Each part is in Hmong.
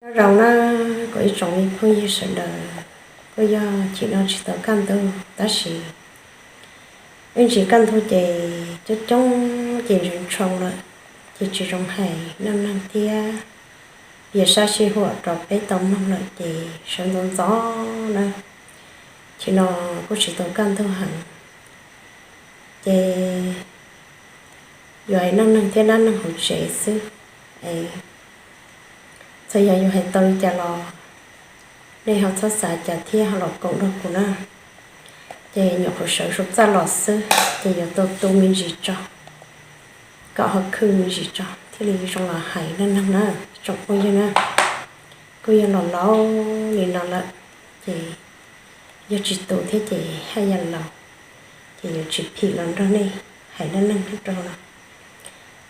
Nyob zoo na, kuv ib tsoom me phooj ywg sawv daws, kuj yog chim no tsis tau kaj ntug tab sis wb ntsis kaj ntug ces coob coob ces ntshoo ntshoo lawm, ces tsis zoo hais neej neeg thiab piav sab sij huam rau peb tau mloog lawm ces sawv ntxov ntxov na. Chim no kuj tsis tau kaj ntug heev, ces yuav hais neej neeg thiab dab neeg hauv tsev xwb. Es txawm yog yus hais tau li cas los nej ho txhob xav cas thiab ho los koom nrog kuv na. Ces nyuam qhuav sawv suav txaj los xwb ces yuav tau tu me ntsis tso, kom ho khwj me ntsis tso thiaj li zoo los hais neej neeg na, tsoom phooj ywg na. Kuj yog los laus li no lawm, ces yog tsis tu thiab ces haj yam laus, ces yuav tsis phim los nrog nej hais dab neeg rau no.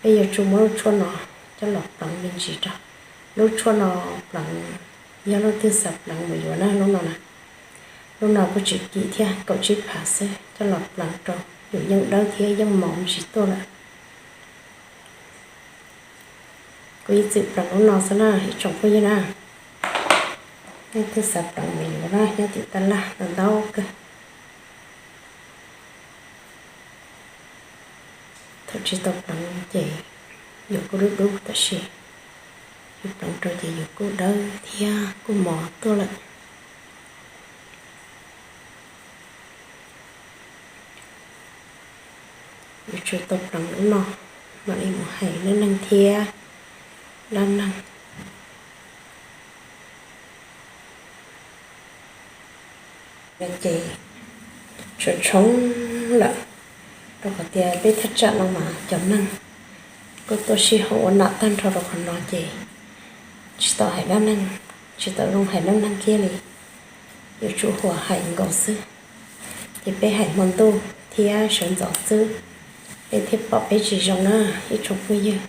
Peb yuav tsum muab lub tshuaj no coj los pleev me ntsis rau. Lub tshuaj no pleev, yog leej twg xav pleev mus yuav na lub no na. Lub no kuj tsis kim thiab, kaum tsib phav xwb, coj los pleev rau yus yeej dawb thiab yeej mos me ntsis tuaj lawm. Kuv ib txwm pleev lub no xwb na ib tsoom phooj ywg na. Leej twg xav pleev mus yuav na, nyob tim tab laj ntau ntau kawg. Thaum tsis tau pleev ces yus kuj dub dub tab sis yus pleev rau ces yus kuj dawb thiab kuj mos tuaj lawm. Yuav tsum tau pleev lub no mam li mus hais dab neeg thiab dab neeg. Ces tshua tshoob lawm, rau qhov tias peb thaj tsam no mas cov neeg kuj tuaj sib haum ua nam tag nrho rau qhov no ces tsis tau hais dab neeg, tsis tau zoo hais dab neeg kiag li. Yuav tsum huam hais nkaus xwb, ces peb hais hmo ntuj thiab sawv ntxov xwb, peb thiaj pom peb tsis zoo na ib tsoom phooj ywg.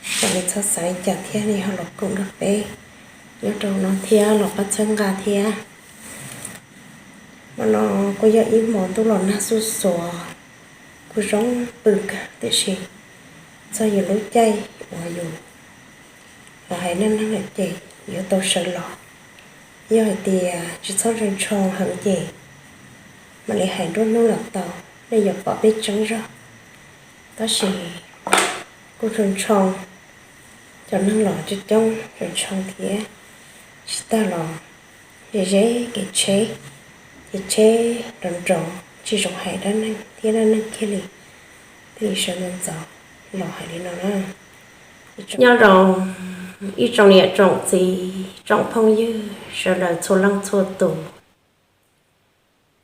Kom nej txhob xav li cas thiab nej ho los koom nrog peb nyob rau no thiab los pab txhawb nqa thiab. Hmo no kuj yog ib hmo ntuj los nag xuj xuav, kuj zoo pw kawg tiam sis txog yus lub caij uas yus los hais neej neeg lawm ces yuav tau sawv los. Yog hais tias tsis txhob ntshoo ntshoo heev ces mam li hais nruab hnub los tau, nej yuav pom peb tseeb zog. Tab sis kuj ntshoo ntshoo, cov neeg los coob coob ntshoo ntshoo thiab. Tsis tag los ze ze kev tsheb, ces tsheb nrov nrov tsis zoo hais dab neeg thiab dab neeg kiag li, thiaj li sawv ntxov ntxov los hais li no na. Nyob zoo ib tsoom niam tsoom txiv tsoom phooj ywg sawv daws txhua leej txhua tus,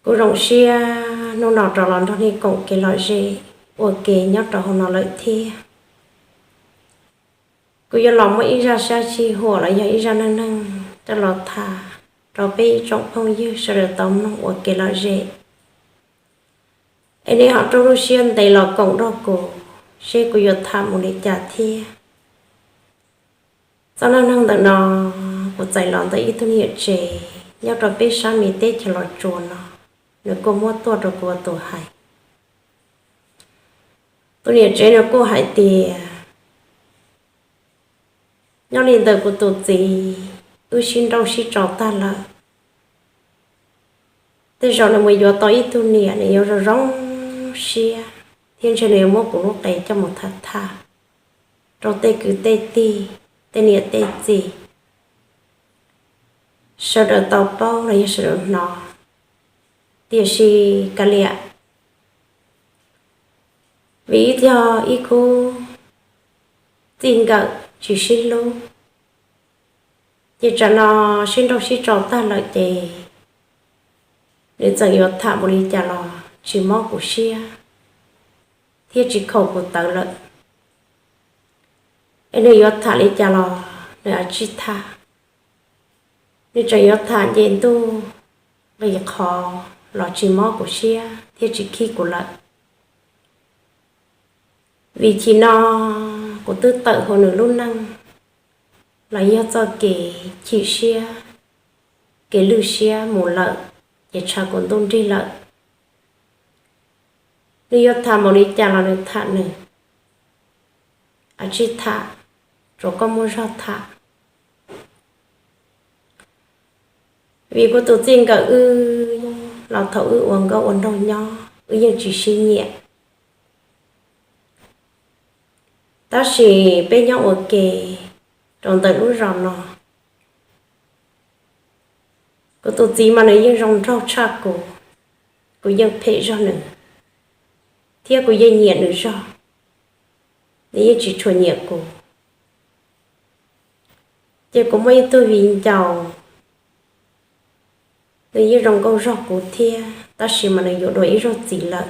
kuv zoo siab hnub no rov los nrog nej koom kev lom zem ua ke nyob rau hauv no lawm thiab. Kuv yuav los muab ib zaj sab sij huam los yog ib zaj neej neeg coj los tham rau peb ib tsoom phooj ywg sawv daws tau mloog ua kev lom zem. Es nej ho rau lub siab ntev los koom nrog kuv seb kuv yuav tham mus li cas thiab. Txoj neej neeg ntawm no kuv txais los ntawm ib tug niam tsev nyob rau peb sab me teb chaws Los Tsuas no, nws kuj muab tuaj rau kuv ua tus hais. Tus niam tsev nws kuj hais tias, nyob li ntawm kuv tus txiv, wb sib nrauj sib tso tag lawm. Tej zaum nws mus yuav tau ib tug niam nws yuav zoo zoo siab, thiab ntshe nws yuav muab kuv lub qe coj mus tham tham rau tej kwv tej tij, tej niam tej txiv sawv daws tau paub los yog sawv daws hnov. Tiam sis kav liam, vim ib txog ib khub txij nkawm tsis sib hlub, ces tsam no sib nrauj sib tso tag lawm ces nws txawm yuav tham mus li cas los tsis mob kuv siab thiab tsis khaum kuv tawv lawm. Es nws yuav tham li cas los nws ua tsis tham. Nws tseem yuav tham nce ntuj nqis qhov los tsis mob kuv siab thiab tsis khib kuv lawm. Vim chim no kuv twb tawm hauv nws lub neej los yog txoj kev chim siab, kev lwj siab mus lawm, ces tshav kuv ntuj nrig lawm. Nws yuav tham mus li cas los nws tham nws, ua tsis tham, tsuav koj muaj zog tham. Vim kuv tus txij nkawm wb los thaum wb ua nkauj ua nraug nyob wb yeej tsis sib nyiam. Tab sis peb nyob ua ke rau ntawm lub zos no, kuv tus txiv mas nws yeej zoo nraug tshaj kuv, kuv yeej phem zog nws, thiab kuv yeej nyiam nws zog, nws yeej tsis tshua nyiam kuv. Ces kuv muaj ib tug viv ncaus, nws yeej zoo nkauj zog kuv thiab, tab sis mas nws yuav dua ib zaug txiv lawm.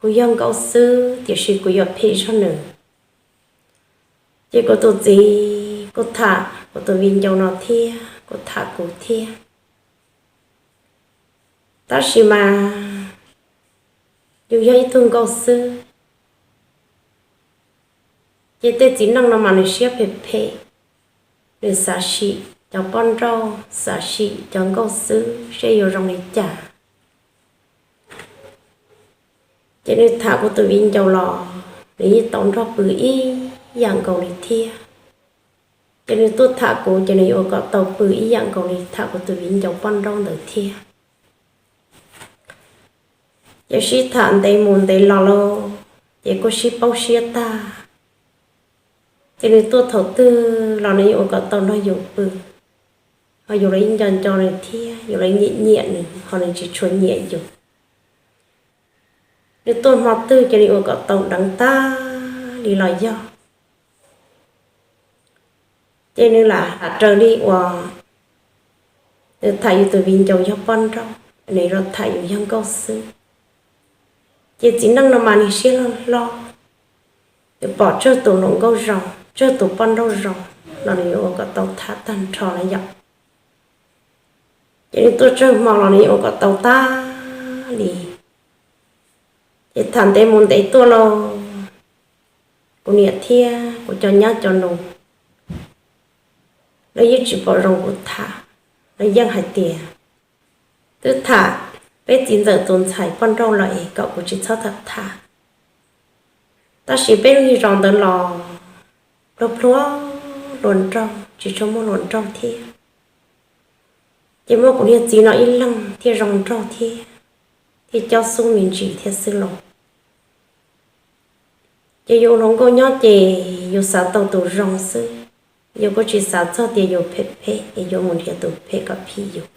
Kuv yog nkauj xwb tiam sis kuv yuav phem zog nws. Ces kuv tus txiv kuj tham kuv tus viv ncaus no thiab kuj tham kuv thiab, tab sis mas yus yog ib tug nkauj xwb. Ces tej txiv neej no mas nws siab phem phem, nws xav sim cov poj nrauj, xav sim cov nkauj xwb seb yuav zoo li cas. Ces nws tham kuv tus viv ncaus los nws yeej tau nrog pw ib yam nkaus li thiab. Ces nws tuaj tham kuv ces nws yuav ua kom tau pw ib yam nkaus li tham kuv tus viv ncaus poj nrauj ntawd thiab. Ces sib tham ntev mus ntev los lauj, ces kuj sib paub siab tag. Ces nws tuaj thaum twg los nws yeej ua kom tau nrog yus pw, ho yus los yeej nco nco nws thiab, yus los nyiam nyiam nws ho nws tsis tshua nyiam yus. Nws tuaj hmo twg ces nws ua kom tau deev tag li los yog. Ces nws lam raws li uas nws tham yus tus viv ncaus yog poj nrauj, nws los tham yus yog nkauj xwb. Ces txiv neej no mas nws siab loj hlob, nws pom tsawg tus hluas nkauj zoo, tsawg tus poj nrauj zoo los nws yuav ua kom tau tham tag nrho na yom. Ces nws tuaj tsawg hmo los nws yuav ua kom tau tag li. Ces tham ntev mus ntev tuaj lauj, kuv niam thiab kuv cov nyab cov nus lawv yeej tsis pom zoo kuv tham, lawv yeej hais tias twb tham peb txiv ntxawm tus ntxhais poj nrauj lawm es kom kuv tsis txhob tham tham. Tab sis peb lub niag zos ntawd los pluag pluag hluas nraug tsis tshua muaj hluas nraug thiab. Ces muaj kuv niag txiv no ib leeg thiaj zoo nraug thiab, thiaj cob xub me ntsis thiab xwb lauj. Ces yus hluas nkauj nyob ces yus xav tau tus zoo xwb, yus kuj tsis xav txog tias yus phem phem es yuav mus nrhiav tus phem kom phim yus.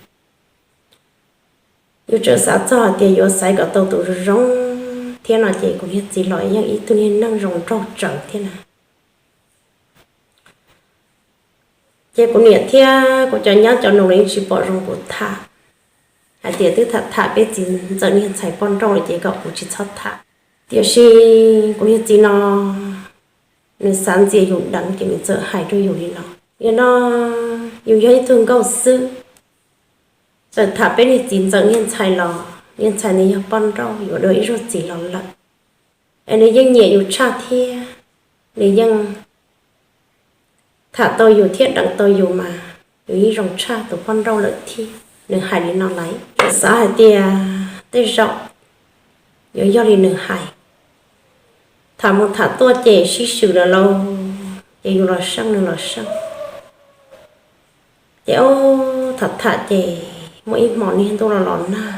Yus tsuas xav txog hais tias yuav xaiv kom tau tus zoo zoo thiab no ces kuv niag txiv los yeej ib tug niag neeg zoo nraug tsawv thiab na. Ces kuv niam thiab kuv cov nyab cov nus los yeej tsis pom zoo kuv tham, hais tias twb tham tham peb txiv ntxawm niag ntxhais poj nrauj lawm ces kom kuv tsis txhob tham. Tiam sis kuv niag txiv no nws xav ntxias yus deev ces nws txawm hais rau yus li no: Nim no yus yog ib tug nkauj xwb, txawm tham peb niag txiv ntxawm niag ntxhais los niag ntxhais nws yog poj nrauj yuav dua ib zaug txiv los lawm, es nws yeej nyiam yus tshaj thiab, nws yeej tham tau yus thiab deev tau yus mas yus yeej zoo tshaj tus poj nrauj lawm thiab. Nws hais li no lawm, xav hais tias tej zaum yuav yog li nws hais. Tham mus tham tuaj ces sib swm lawm lauj, ces yus los seej nws los seej. Ces ob tham tham ces muaj ib hmo niag ntuj los los nag,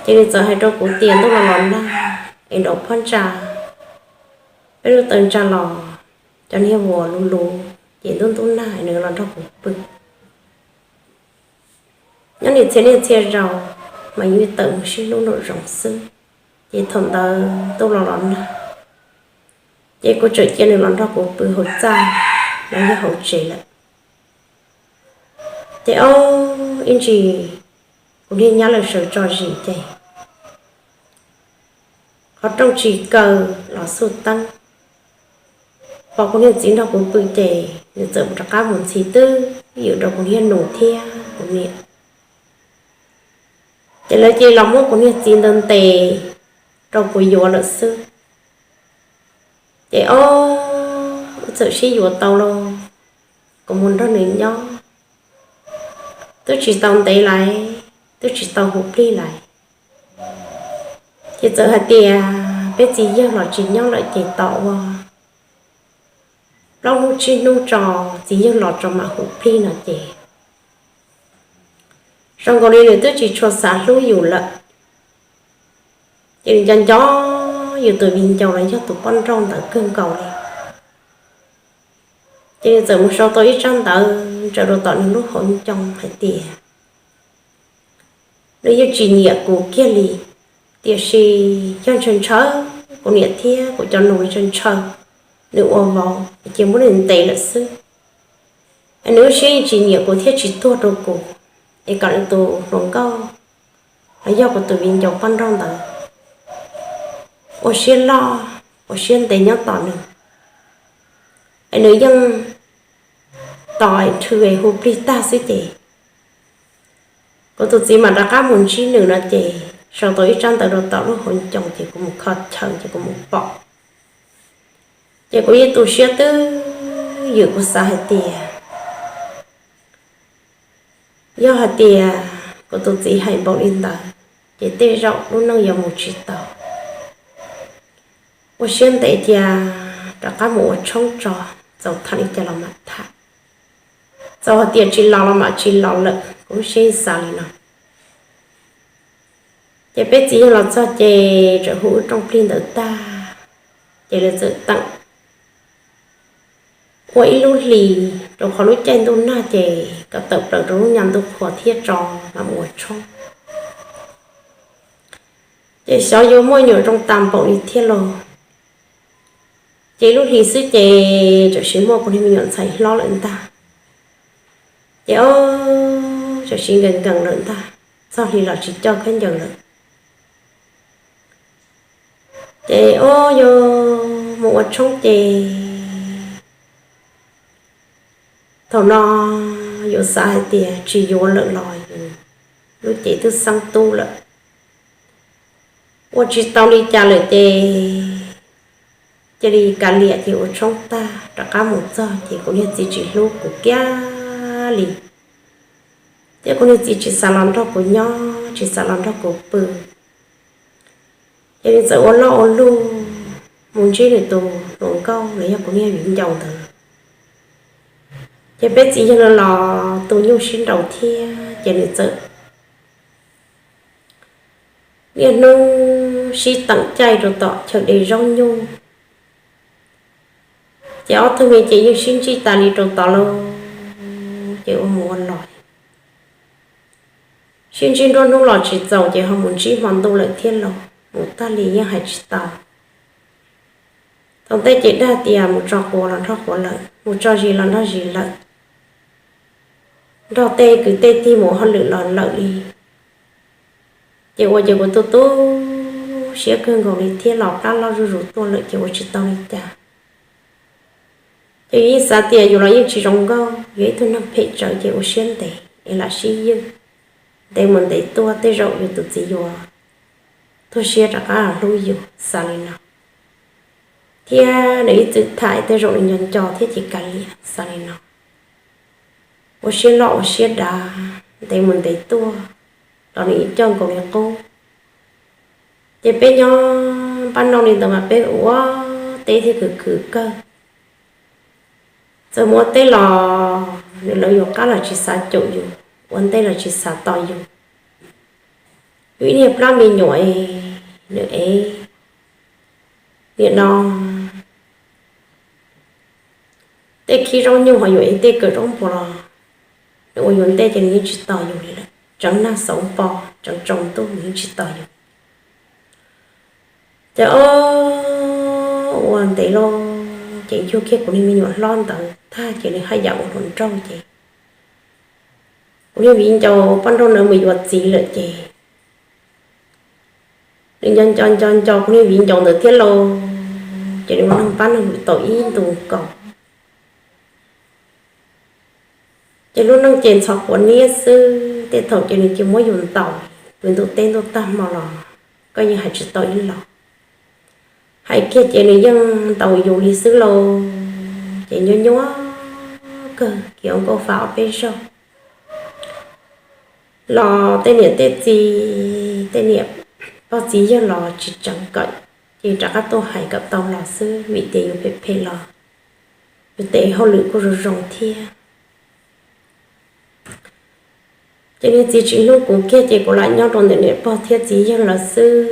ces nws txawm hais rau kuv tias ntuj los los nag es nraum phab ntsa peb lub taw ntsa los cov niag vuas luv luv, ces ntuj ntuj nag nws los nrog kuv pw. Nyob niaj txhia niaj txhia zaus mas yus tawm mus sib hlub nraum zoov xwb, ces thaum ntawd ntuj los los nag, ces kuv txawm cia nws los nrog kuv pw hauv txaj los yog hauv tsev lawm. Ces ob ib ntsis kuv niag nyab lawv sawv tso zis ces qhov rooj tsis kaw los xuj teeb, pom kuv niag txiv nrog kuv pw ces nws txawm rov qab mus ntxhi twb ywm rau kuv niag nus thiab kuv niam. Ces lawv cia li los muab kuv niag txiv ntawd ntes rau kuv yuav lawm xwb. Ces ob wb txawm sib yuav tau lauj, kuv mus nrog nws nyob twb tsis tau ntev lawm, twb tsis tau huv plig lawm, ces txawm hais tias peb txiv yawg los tsis nyob lawm ces tos ua plaub hnub tsib hnub tso, txiv yawg los tso mam huv plig no ces zoo nkaus li nws twb tsis tshua xav hlub yus lawm. Ces nws nco nco yus tus viv ncaus los yog tus poj nrauj ntawd kawg nkaus li. Ces nws txawm mus sau tau ib tsab ntawv ntsaws rau tom nws lub hauv ncoo hais tias nws yeej tsis nyiam kuv kiag li, tiam sis yog ntshaw ntshaw kuv niam thiab kuv cov nus ntshaw ntshaw nws ua vauv ces muab nws ntes lawm xwb. Es nws lub siab yeej tsis nyiam kuv thiab tsis tuag rau kuv, es kom nws tus hluas nkauj los yog kuv tus viv ncaus poj nrauj ntawd ua siab loj ua siab ntev nyob tos nws, es nws yeej tos nrhw hu plig tag xwb ces kuv tus txiv mam rov qab mus ntsib nws no ces sau tau ib tsab ntawv rau tom lub hauv ncoo ces kuv mus kho chaw ces kuv mus pom. Ces kuv yeej tu siab twb ywm, kuv xav hais tias yog hais tias kuv tus txiv hais npaum li ntawd ces tej zaum lub neej yuav mus tsis tau. Ua siab ntev cia rov qab mus ua tshoob tso, txaus tham li cas los mam tham, txaus hais tias tsis los los mam tsis los lawm, kuv lub siab xav li no. Ces peb txiv yawg los txog ces txawm hu wb rooj plig ntawd tag, ces lawv txawm teem ua ib lub hlis rau qhov lub caij ntuj nag ces kom tawm plaws rau lub nyuag ntuj qhua thiab tso mam mus ua tshoob. Ces xyov yuav muaj nyuam zoo tas npaum li thiab los, ces ib lub hlis xwb ces txawm sis muaj kuv niag me nyuam ntxhais hlob lawm ntag. Ces o, txawm sis nkees nkees lawm ntag, txog hli los tsis coj khaub ncaws lawm. Ces o, yuav mus ua tshoob ces thaum no yus xav hais tias tsis yuav lawm los yus lub cev twb xeeb tub lawm, ua tsis tau li cas lawm ces cia li kav liam ces ua tshoob tag rov qab mus txog ces kuv niag txiv tsis hlub kuv kiag li, thiab kuv niag txiv tsis xav los nrog kuv nyob tsis xav los nrog kuv pw. Ces nws txawm ua loj ua luj mus ntsib nws tus hluas nkauj los yog kuv niag viv ncaus ntawd. Ces peb txiv yawg los los tu nyuj sib nraus thiab ces nws txawm niaj hnub sib teem caij rau tom chaw de zaub nyuj. Ces ob tug me ces yeej sib ntsib tas li rau tod lauj, ces ua mus ua los sib ntsib nruab hnub los tsis txaus ces ho mus ntsib hmo ntuj lawm thiab lauj, mus tag li yeej hais tsis tau. Thaum ntej ces dag tias mus tso quav los nrog quav lawm, mus tso zis los nrog zis lawm, nrog tej kwv tej tij mus hauj lwm los lawm li. Ces ua ces kuv tu tu siab kawg nkaus li thiab los plab loj zuj zus tuaj lawm ces ua tsis tau li cas. Ces yus yeej xav tias yus los yeej tsis zoo nkauj, yus ib tug neeg phem tsawv ces ua siab ntev es lam sib ywj, ntev mus ntev tuaj tej zaum yus tus txiv yuav tuag siab rov qab los hlub yus, xav li no. Thiab nws ib txwm tham tej zaum nws nco nco thiab ces kav liam, xav li no. Ua siab loj ua siab dav, ntev mus ntev tuaj los nws yeej coj nkaus li qub. Ces peb nyob npaj noj li ntawd mas peb ua teb thiab khwv khwv kawg. Txawm mus ua teb los nws lawv yus qab los tsis xav caum yus, ua ntej los tsis xav tos yus. Yus ib niag plab me nyuam, nws ev niam no tej khib zaub nyuj ho yus ev tej kawm zaub npua los nws ua yus ntej ces nws yeej tsis tos yus li lawm. Tseev nag xauv npo, tseev tsaus ntuj nws yeej tsis tos yus. Ces o, ua ntev lauj, ces yug kiag kuv niag me nyuam hlob ntawd tag ces nws haj yam ua hluas nraug ces kuv niag viv ncaus poj nrauj ntawd mus yuav txiv lawm ces nws nco nco nco nco kuv niag viv ncaus ntawd thiab lauj, ces nws ua neeg pab neeg hwm tau ib ntus nkaus. Ces lub neej ces ntxhov quav niab xwb, tej thaum ces nws cia muab yus ntaus, yus ntuj teb ntuj tag hmo los koj yeej hais tsis tau ib los. Hais kiag ces nws yeej ntaus yus li xwb lauj. Ces nyuaj nyuaj kawg kiag ua nkauj fa ob peb zaug los tej niam tej txiv, tej niam pog txiv yawg los tsis tseev kawm, ces rov qab tuaj hais kom tau los xwb vim tias yus phem phem los yus tes hauj lwm kuj zoo zoo thiab. Ces niag txiv tsis hlub kuv kiag ces kuv lam nyob rau ntawm niam pog thiab txiv yawg lawv xwb,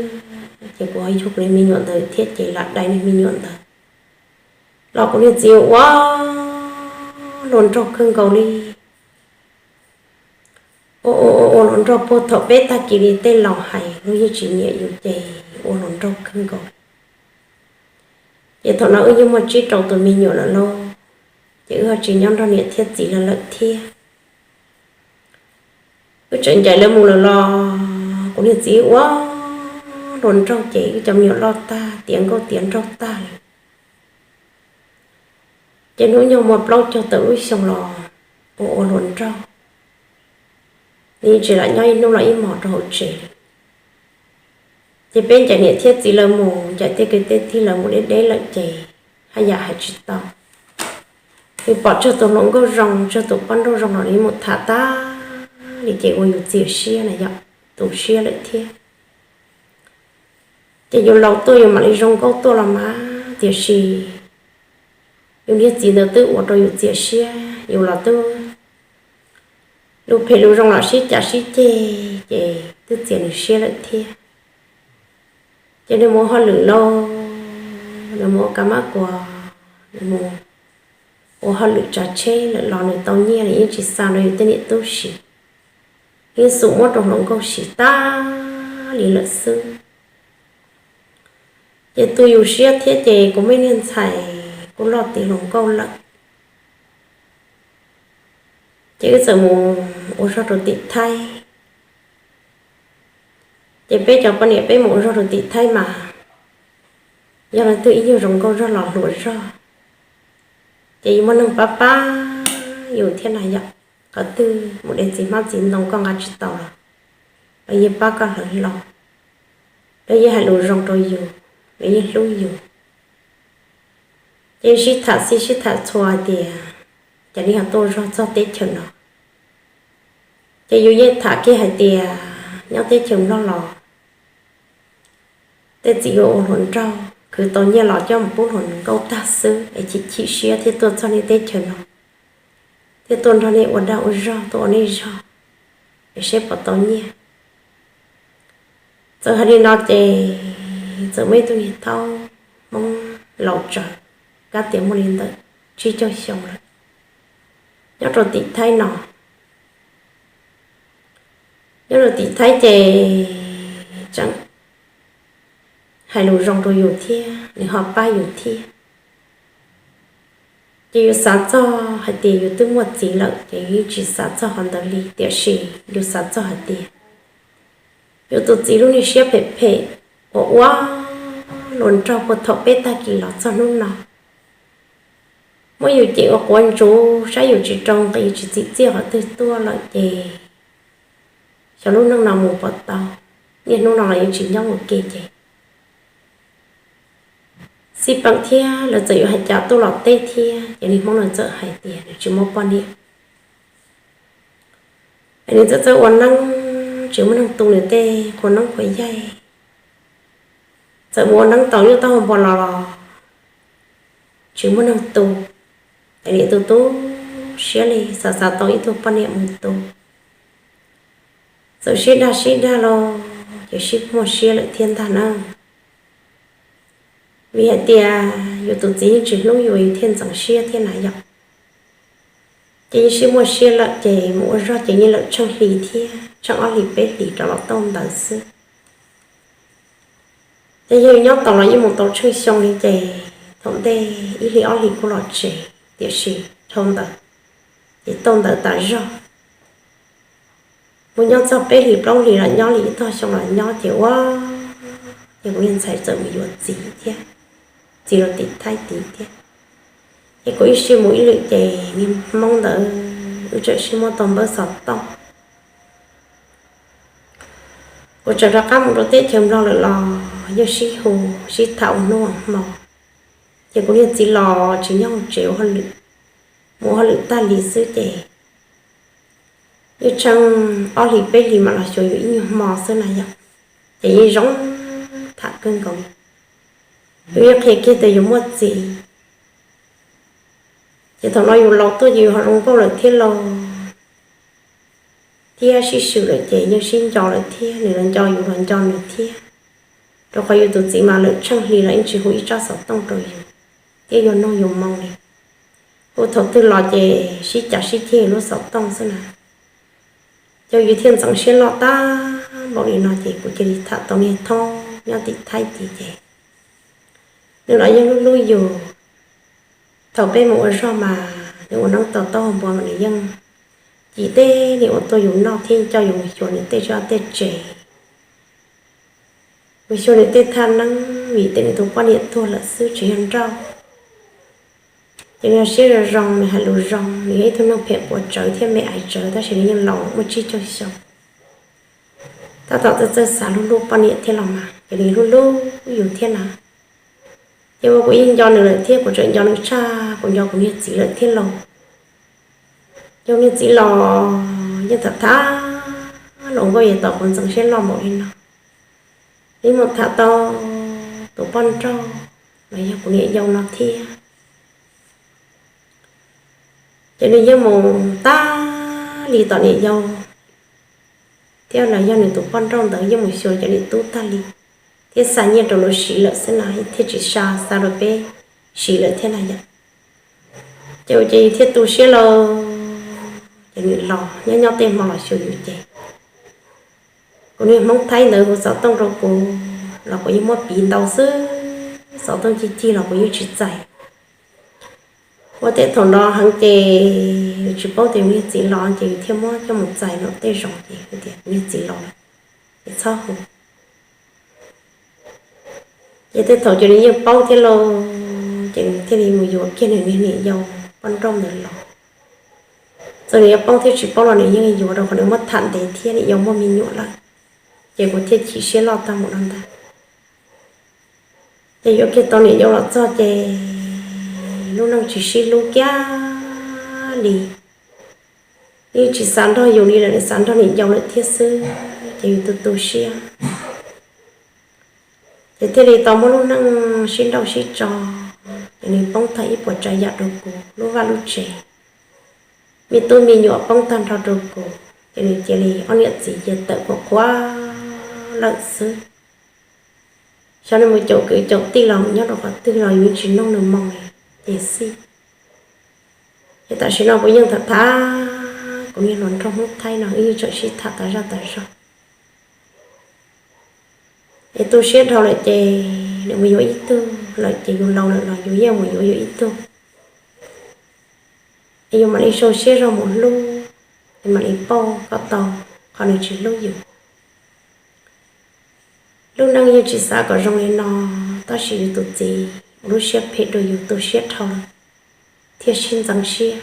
ces kuv ho yug niag me nyuam ntawd thiab ces lam dai niag me nyuam ntawd los kuv niag txiv ua hluas nraug kawg nkaus li. Ua ua ua ua hluas nraug puag thaum peb tag kis li tej laus hais lub yeej tsis nyiam yus ces ua hluas nraug kawg nkaus li. Ces thaum no wb yeej muaj tsib rau tus me nyuam lawm lauj, ces wb ho tsis nyob nrog niam thiab txiv lawv lawm thiab. Wb tseem ncaim lawv mus lawm los kuv niag txiv ua hluas nraug ces wb cov me nyuam loj tag tiav nkauj tiav nraug tag li. Ces hnub nyoog muaj plaub caug tawm lub xyoo los ua ua hluas nraug, nws yeej tsis lam nyob ib hnub los ib hmos rau hauv tsev li. Ces peb ncaim niam thiab txiv lawv mus, ncaim tej kwv tej tij lawv mus deb deb lawm ces haj yam hais tsis tau. Nws pom tsawg tus hluas nkauj zoo tsawg tus poj nrauj zoo los nws mus tham tag li ces ua yus txias siab na yom, tu siab lawm thiab. Ces yus laus tuaj yus mam li zoo nkauj tuaj los mas, tiam sis yus niag txiv ntawd twb ua rau yus txias siab, yus los twb lus phem lus zoo los sib cav sib ceg ces twb txias nws siab lawm thiab. Ces nws mus ua hauj lwm lauj, nws mus ua kab mab kuas, nws mus ua hauj lwm tsav tsheb lawm los nws tau nyiaj nws yeej tsis xa rau yus tej niam tub siv, yeej xum muab rau hluas nkauj siv tag li lawm xwb. Ces tu yus siab thiab ces kuv me niag ntxhais kuj loj tiav hluas nkauj lawm. Ces wb txawm mus ua zog rau tim Thaib. Ces peb cov poj niam peb mus ua zog rau tim Thaib mas yog leej twg ib nyuag zoo nkauj zog los hluas zog, ces yus muaj neeg pab pab yus thiab na yom. Qhov twg mus de txiv hmab txiv ntoo koj nqa tsis tau los lawv yeej pab koj hlawv hlo, lawv yeej hais lus zoo rau yus, lawv yeej hlub yus. Ces sib tham xij sib tham txhua hais tias cas li ho tuaj zog txog teb chaws no. Ces yus yeej tham kiag hais tias nyob teb chaws Nplog los tej txiv yuav ua hluas nraug khwv tau nyiaj los coj mus pub hluas nkauj tag xwb es chim chim siab thiaj tuaj txog nej teb chaws no, thiaj tuaj nrog nej ua dag ua zog tuaj ua nej zog es seb puas tau nyiaj. Txawm hais li no ces txawm muaj ib tug niag thaub Hmoob laus tsaws, kab tias muaj li ntawm tsib caug xyoo lawm, nyob rau tim Thaib no. Nyob rau tim Thaib ces tseem hais lus zoo rau yus thiab nws ho pab yus thiab. Ces yus xav txog hais tias yus twb muaj txiv lawm ces yus yeej tsis xav txog qhov ntawd li, tiam sis yus xav txog hais tias yus tus txiv lub niag siab phem phem uas ua hluas nraug puag thaum peb tag kis los txog hnub no, muab yus cem ua quav ntsuv, saib yus tsis rau nqi, tsis txim txiaj qhov twg tuaj lawm ces xyov lub neej no mus puas tau, niaj hnub no los yeej tsis nyob ua ke ces xij peem thiab lawv txawm yuav hais cas tuaj los teb thiab ces niag Hmoob no txawm hais tias nws tsis muaj poj niam. Nws txawm txawj ua neeb, tsis muaj neeg tu nws tej qhua noob qhua yaig. Txawm mus ua neeb tau nyuj taub hau npua los los tsis muaj neeg tu. Es niam tu tu siab li xav xav tau ib tug poj niam mus tu. Txawm sib dag sib dag los ces sib muaj siab lawm thiab ntag na. Vim hais tias yus tus txiv yeej tsis hlub yus, yus thiaj ntxeev siab thiab na yom. Ces yeej sib muaj siab lawm ces mus ua zog ces yeej lawm tsheej hli thiab, tsheej ob hlis peb hlis rov los tau ntawd xwb. Ces yog nyob tau los yeej mus tau tsheej xyoo li ces thaum ntej ib hlis ob hlis kuj los tsev, tiam sis dhau ntawd ces tau ntawd tas zog. Mus nyob txog peb hlis plaub hlis los nyob li ib tog xyoo los nyob ces ua, ces kuv niag ntxhais txawm mus yuav txiv thiab, txiv rau tim Thaib tid thiab. Ces kuv ib sij mus ib lwm ces niag Hmoob ntawd wb txawm sib muab tau npawb xov tooj. Kuv tseem rov qab mus rau teb chaws Nplog lawm los yeej sib hu sib tham ua hnub ua hmo. Ces kuv niag txiv los tsis nyob hauv tsev ua hauj lwm, mus ua hauj lwm tag li xwb ces yeej tsheej ob hlis peb hlis mam los xyuas yus ib nyuag hmo xwb na yom. Ces yeej zoo tham kawg nkaus li. Yus yeej qhia kiag tias yus muaj txiv, ces thaum no yus laus tuaj ces yus ho zoo nkauj lawm thiab lauj. thiab sib swm lawm ces yeej sib nco lawm thiab, nws los nco yus los nco nws thiab. Rau qhov yus tus txiv mas lawm tsheej hli los yeej tsis hu ib tsob xov tooj rau yus thiab yuav nug yus moo li. Hu thaum twg los ces sib cav sib ceg lub xov tooj xwb na. Ces yus thiaj ntxeev siab loj tag npaum li no ces kuv cia li tham tau niag Thoob nyob tim Thaib tid ces nws los yeej hlub hlub yus. Thaum peb mus ua zog mas nws ua neeb tau taub hau npua mas nws yeej cim tej niag ua tuaj yus noj thiab coj yus mus xyuas nws tej zej tej tsev, mus xyuas nws tej thaj neeb vim tej nws tus poj niam tuag lawm xwb tsis yog nrauj. Ces nws siab zoo zoo, nws hais lus zoo, nws yog ib tug neeg phem quav tsawv thiab me aiv tsawv tab sis nws yeej laus muaj tsib caug xyoo. Tab tom txawj txawj xav hlub hlub poj niam thiab los mas ces nws hlub hlub yus thiab na. Ces ua kuv yeej nco nws lawm thiab kuv tseem nco nws tshaj kuv nco kuv niag txiv lawm thiab lauj. Ces niag txiv los yeej tham tham los nkauj yog tom kuv ntxeev siab loj npaum li no. Nws mus tham tau tus poj nrauj los yog kuv niam yau no thiab. Ces nws yeej mus tag li tom niam yau thiab los yog nws tus poj nrauj ntawd yeej mus xyuas cov niam tub tag li thiab xa nyiaj rau lawv siv lawm xwb na, thiaj tsis xa xa rau peb siv lawm thiab na yom. Ces ua ces yus thiaj tu siab lauj. Ces nws los nyob nyob tej hmo los xyuas yus ces kuv niag Hmoob Thaib ntawd hu xov tooj rau kuv los kuv yeej muab piv ntau xwb, xov tooj cig cig los kuv yeej tsis txais. Ua tej thaum no heev ces tsis paub tias yus niag txiv los ces yus thiaj muab coj mus txais no tej zoo ces tias niag txiv los lawm ces txhob hu. Ces tej thaum ces nws yeej paub thiab lauj, ces nws thiaj li mus yuav kiag nws niag niam yau poj nrauj ntawd los. Txawm nws yuav paub thiab tsis paub los nws yeej yuav rau qhov nws muab tham ntev thiab niam yau muaj me nyuam lawm. Ces kuv thiaj chim siab loj tag mus no ntag. Ces yuav kiag tau niam yau los txog ces lub neej tsis sib hlub kiag li. Nws tsis xav nrog yus li lawm, nws xav nrog niam yau lawm thiab xwb ces yus tu tu siab. Ces thiaj li tau muab lub neej sib nrauj sib tso, ces nws poob tag ib puas tsav yam rau kuv lub vaj lub tsev, me tub me nyuam poob tag nrho rau kuv, ces nws cia li ob niam txiv cia tawm quas quas lawm xwb. Xyov nws mus caum kwv caum tij los mus nyob rau qhov twg los yus tsis nug nws moo li ces xij. Ces tam sim no kuv yeej tham tham kuv niag hluas nraug Hmoob Thaib no wb yeej tseem sib tham tas zaj tas zog. Es tu siab dhau lawm ces nws mus yuav ib tug lawm ces yus laus lawm los yus yeej mus yuav yus ib tug. Es yus mam li sau siab zog mus hlub, es mam li pauj koj tau qhov nws tsis hlub yus. Lub neej yeej tsis xav kom zoo li no, tab sis yus tus txiv ua lub siab phem rau yus tu siab dhau lawm, thiaj sib ntxeev siab,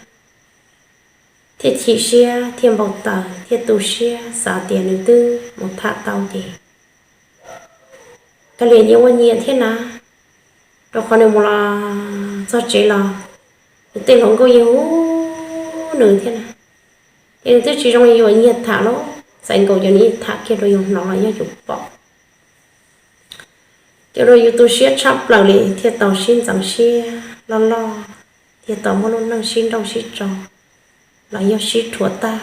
thiaj chim siab, thiaj npau taws, thiaj tu siab xav tias nws twb mus tham tau ces kav liam nyias ua nyias thiab na, rau qhov nws mus los txog tsev los nws tej hluas nkauj yeej hu nws thiab na. Ces nws twb tsis zoo li yus nyiag tham los txais nkaus ces nws yeej tham kiag rau yus hnov los yog yus pom. Ces rau yus tu siab tshaj plaws li thiaj tau sib ntxeev siab loj loj, thiaj tau muaj lub neej sib nrauj sib tso los yog sib rhuav tag,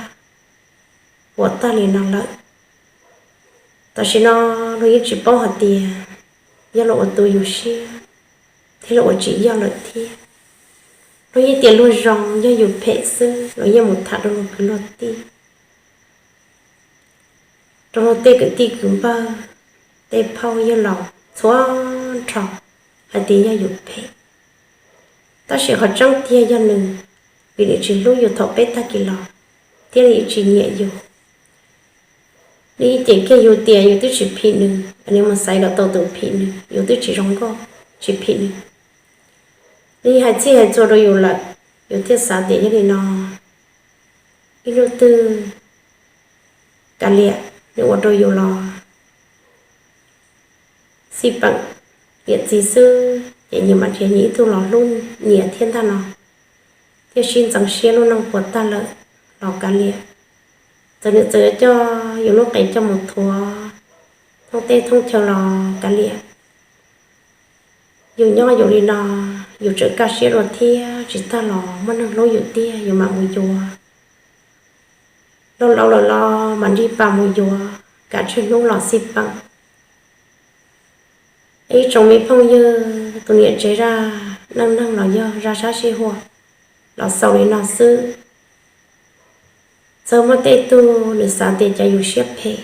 puas tag li no lawm. Tam sim no luag yeej tsis paub hais tias yog luag ua tu yus siab thiab luag ua tsis yog lawm thiab. Luag yeej tias luag zoo, yog yus phem xwb luag yeej mus tham rau luag kwv luag tij, rau luag tej kwv tij kwv npawg, tej phauj yawg laus txhua nrho hais tias yog yus phem. Tab sis qhov tseeb tiag yog nws, vim nws tsis hlub yus thaum peb tag kis los thiab nws tsis nyiam yus. Nws yeej cem kiag yus tias yus twb tsis phim nws, nws mus xaiv kom tau tus phim nws, yus twb tsis zoo nkauj, tsis phim nws. Nws yeej hais txhij hais txhua rau yus lawm, yus thiaj xav tias yog li no ib hnub twg kav liam nws ua rau yus los xij peem niam txiv xwb ces nyias mam nrhiav nyias ib tug los hlub nyias thiab ntag no, thiaj sib ntxeev siab lub neej puas tag lawm los kav liam. Txawm nws txawm yuav coj yus lub qe coj mus thuav thoob teb thoob chaw los kav liam. Yus nyob yus li no, yus tseem kaj siab dua thiab tsis tag los muaj neeg hlub yus tiag yus mam mus yuav. Laus laus lawm los mam nrig pas mus yuav, kam tsheej hnub los xij peem. Ib tsoom me phooj ywg, tus niam tsev zaj neej neeg los yog zaj sab sij huam los xaus li no xwb. Txawm muaj tej tug nws xav tias cov yus siab phem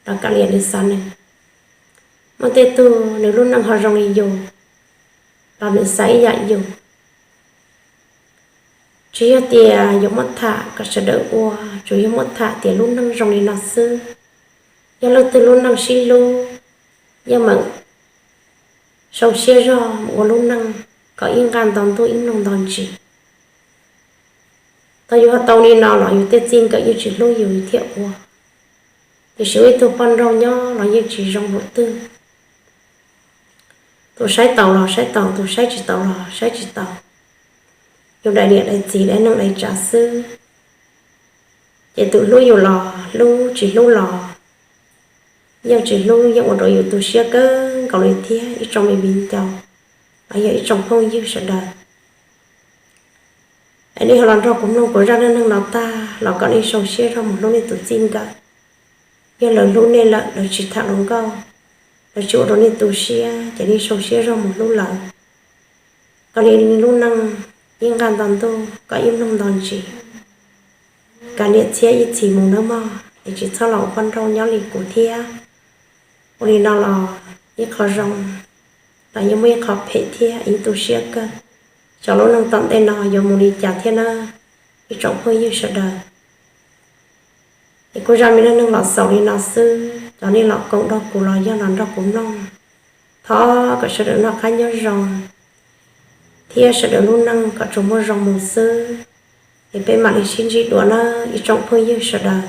los kav liam nws xav nws. Muaj tej tug nws lub neej ho zoo li yus los nws xav ib yam yus. Tsis yog tias yuav muab tham kom sawv daws ua, tsuas yog muab tham tias lub neej zoo li no xwb. Yog leej twg lub neej sib hlub, yeej meem sau siab zog mus ua lub neej kom ib nqaj nto ntuj ib mloog nto ntsis. Thaum yus ho tau li no los yus tej txij nkawm yeej tsis hlub yus thiaj ua. Tiam sis ua ib tug poj nrauj nyob los yeej tsis zoo lub twg. Tus saib taus los saib taus, tus saib tsis taus los saib tsis taus. Yus daim niam daim txiv daim neej daim tsav xwb. Ces tus hlub yus los hlub, tsis hlub los yeej tsis hlub, yeej ua rau yus tu siab kawg nkaus li thiab ib tsoom me viv ncaus los yog ib tsoom phooj ywg sawv daws. Es nej ho los nrog kuv mloog kuv zaj neej neeg no tag los kom nej sau siab zog mus hlub nej tus txij nkawm. Yog lawv hlub nej lawm, lawv tsis tham hluas nkauj, lawv tsis ua rau nej tu siab, ces nej sau siab zog mus hlub lawv, kom nej lub neej ib nqaj nto ntuj kom ib mloog nto ntsis. Kav liam txhiab ib txhis mus nawb mog, es tsis txhob los ua poj nrauj nyob li kuv thiab. Ua li no los ib qho zoo, los yeej muaj ib qho phem thiab, yeej tu siab kawg. Cov lub neej tom ntej no yuav mus li cas thiab na, ib tsoom phooj ywg sawv daws. Es kuv zaj me neej neeg los xaus li no xwb, cov nej los koom nrog kuv los yog los nrog kuv mloog, thov kom sawv daws noj qab nyob zoo thiab sawv daws lub neej kom tsuas muaj zoo mus xwb. Es peb mam li sib ntsib dua na, ib tsoom phooj ywg sawv daws.